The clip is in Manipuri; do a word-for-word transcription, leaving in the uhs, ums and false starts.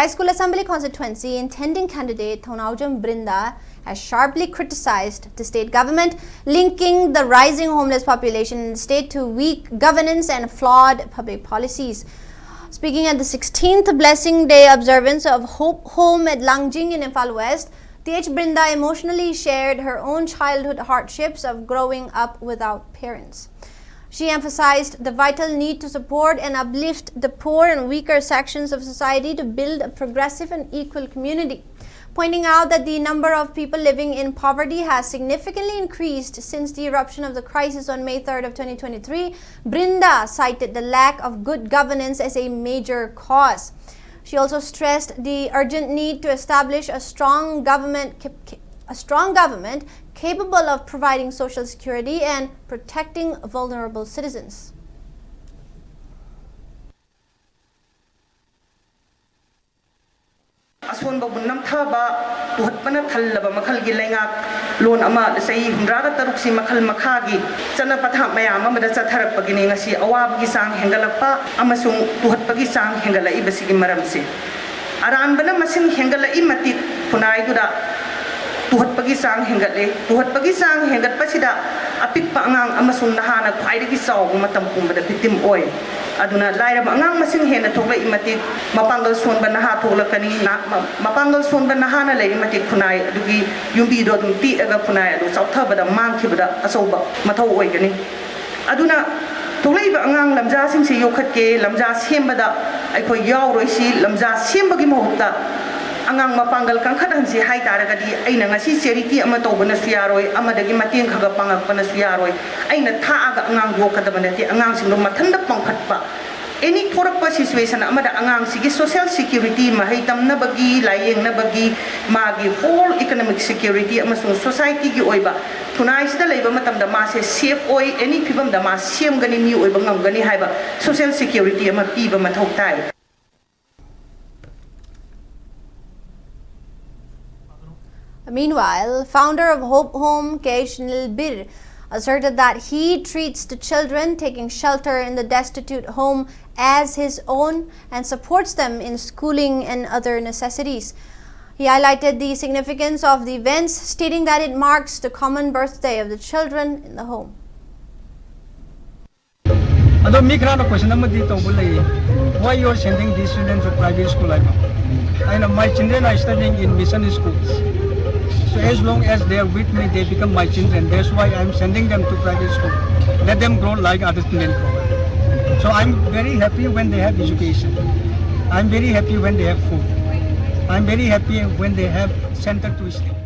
Raikes Khul Assembly Constituency intending candidate Thounaojam Brinda has sharply criticized the state government, linking the rising homeless population in the state to weak governance and flawed public policies. Speaking at the sixteenth Blessing Day observance of Hope Home at Langjing in Imphal West, Th Brinda emotionally shared her own childhood hardships of growing up without parents. She emphasized the vital need to support and uplift the poor and weaker sections of society to build a progressive and equal community. Pointing out that the number of people living in poverty has significantly increased since the eruption of the crisis on May third of twenty twenty-three, Brinda cited the lack of good governance as a major cause. She also stressed the urgent need to establish a strong government, a strong government capable of providing social security and protecting vulnerable citizens. ꯑꯁꯣꯟꯕꯕꯨ ꯅꯝꯊꯕ, ꯇꯨꯍꯠꯄꯅ ꯊꯜꯂꯕ ꯃꯈꯜꯒꯤ ꯂꯩꯉꯥꯛ ꯂꯣꯟ ꯑꯃ ꯆꯍꯤ ꯍꯨꯝꯗ꯭ꯔꯥꯒ ꯇꯔꯨꯛꯁꯤ ꯃꯈꯜ ꯃꯈꯥꯒꯤ ꯆꯠꯅ ꯄꯊꯥꯞ ꯃꯌꯥꯝ ꯑꯃꯗ ꯆꯠꯊꯔꯛꯄꯒꯤꯅꯤ ꯉꯁꯤ ꯑꯋꯥꯕꯒꯤ ꯆꯥꯡ ꯍꯦꯟꯒꯠꯂꯛꯄ ꯑꯃꯁꯨꯡ ꯇꯨꯍꯠꯄꯒꯤ ꯆꯥꯡ ꯍꯦꯟꯒꯠꯂꯛꯏꯕꯁꯤꯒꯤ ꯃꯔꯝꯁꯤ꯫ ꯑꯔꯥꯟꯕꯅ ꯃꯁꯤꯡ ꯍꯦꯟꯒꯠꯂꯛꯏ ꯃꯇꯤꯛ ꯈꯨꯟꯅꯥꯏꯗꯨꯗ ꯇꯨꯍꯠꯄꯒꯤ ꯆꯥꯡ ꯍꯦꯟꯒꯠꯂꯤ꯫ ꯇꯨꯍꯠꯄꯒꯤ ꯆꯥꯡ ꯍꯦꯟꯒꯠꯄꯁꯤꯗ ꯑꯄꯤꯛꯄ ꯑꯉꯥꯡ ꯑꯃꯁꯨꯡ ꯅꯍꯥꯅ ꯈ꯭ꯋꯥꯏꯗꯒꯤ ꯆꯥꯎꯕ ꯃꯇꯝ ꯄꯨꯝꯕꯗ victim ꯑꯣꯏ꯫ ꯑꯗꯨꯅ ꯂꯥꯏꯔꯕ ꯑꯉꯥꯡ ꯃꯁꯤꯡ ꯍꯦꯟꯅ ꯊꯣꯛꯂꯛꯏ ꯃꯇꯤꯛ ꯃꯄꯥꯡꯒꯜ ꯁꯣꯟꯕ ꯅꯍꯥ ꯊꯣꯛꯂꯛꯀꯅꯤ꯫ ꯅ-, ꯃ-, ꯃꯄꯥꯡꯒꯜ ꯁꯣꯟꯕ ꯅꯍꯥꯅ ꯂꯩꯔꯤ ꯃꯇꯤꯛ ꯈꯨꯟꯅꯥꯏ ꯑꯗꯨꯒꯤ ꯌꯨꯝꯕꯤꯗꯣ ꯑꯗꯨꯝ ꯇꯦꯛꯑꯒ ꯈꯨꯟꯅꯥꯏ ꯑꯗꯨ ꯆꯥꯎꯊꯕꯗ ꯃꯥꯡꯈꯤꯕꯗ ꯑꯆꯧꯕ ꯃꯊꯧ ꯑꯣꯏꯒꯅꯤ꯫ ꯑꯗꯨꯅ ꯊꯣꯛꯂꯛꯏꯕ ꯑꯉꯥꯡ ꯂꯝꯖꯥꯁꯤꯡꯁꯤ ꯌꯣꯛꯈꯠꯀꯦ, ꯂꯝꯖꯥ ꯁꯦꯝꯕꯗ ꯑꯩꯈꯣꯏ ꯌꯥꯎꯔꯣꯏꯁꯤ, ꯂꯝꯖꯥ ꯁꯦꯝꯕꯒꯤ ꯃꯍꯨꯠꯇ ꯑꯉꯥꯡ ꯃꯄꯥꯡꯒꯜ ꯀꯟꯈꯠꯍꯟꯁꯤ ꯍꯥꯏ ꯇꯥꯔꯒꯗꯤ ꯑꯩꯅ ꯉꯁꯤ charity ꯑꯃ ꯇꯧꯕꯅꯁꯨ ꯌꯥꯔꯣꯏ, ꯑꯃꯗꯒꯤ ꯃꯇꯦꯡ ꯈꯔ ꯈꯔ ꯄꯥꯡꯉꯛꯄꯅꯁꯨ ꯌꯥꯔꯣꯏ꯫ ꯑꯩꯅ ꯊꯥꯛꯑꯒ ꯑꯉꯥꯡ ꯌꯣꯛꯀꯗꯕ ꯅꯠꯇꯦ, ꯑꯉꯥꯡꯁꯤꯡꯗꯣ ꯃꯊꯟꯇ ꯄꯥꯡꯈꯠꯄ꯫ Any ꯊꯣꯔꯛꯄ situation ꯑꯃꯗ ꯑꯉꯥꯡꯁꯤꯒꯤ social security, ꯃꯍꯩ ꯇꯝꯅꯕꯒꯤ, ꯂꯥꯏꯌꯦꯡꯅꯕꯒꯤ, ꯃꯥꯒꯤ whole economic security ꯑꯃꯁꯨꯡ societyꯒꯤ ꯑꯣꯏꯕ ꯈꯨꯟꯅꯥꯏꯁꯤꯗ ꯂꯩꯕ ꯃꯇꯝꯗ ꯃꯥꯁꯦ safe ꯑꯣꯏ, any ꯐꯤꯕꯝꯗ ꯃꯥ ꯁꯦꯝꯒꯅꯤ, ꯃꯤ ꯑꯣꯏꯕ ꯉꯝꯒꯅꯤ ꯍꯥꯏꯕ social security ꯑꯃ ꯄꯤꯕ ꯃꯊꯧ ꯇꯥꯏ꯫ Meanwhile, founder of Hope Home, K Shnil Bir, asserted that he treats the children taking shelter in the destitute home as his own and supports them in schooling and other necessities. He highlighted the significance of the events, stating that it marks the common birthday of the children in the home. ꯑꯗꯣ ꯃꯤ ꯈꯔꯅ ꯀꯣꯏꯁꯟ ꯑꯃꯗꯤ ꯇꯧꯕ ꯂꯩ, "Why you are sending these children to private school?" ꯍꯥꯏꯕ꯫ ꯑꯩꯅ, "My children are studying in mission schools. So as long as they are with me, they become my children. That's why I am sending them to private school. Let them grow like other children grow." So I'm very happy when they have education. I'm very happy when they have food. I'm very happy when they have center to stay.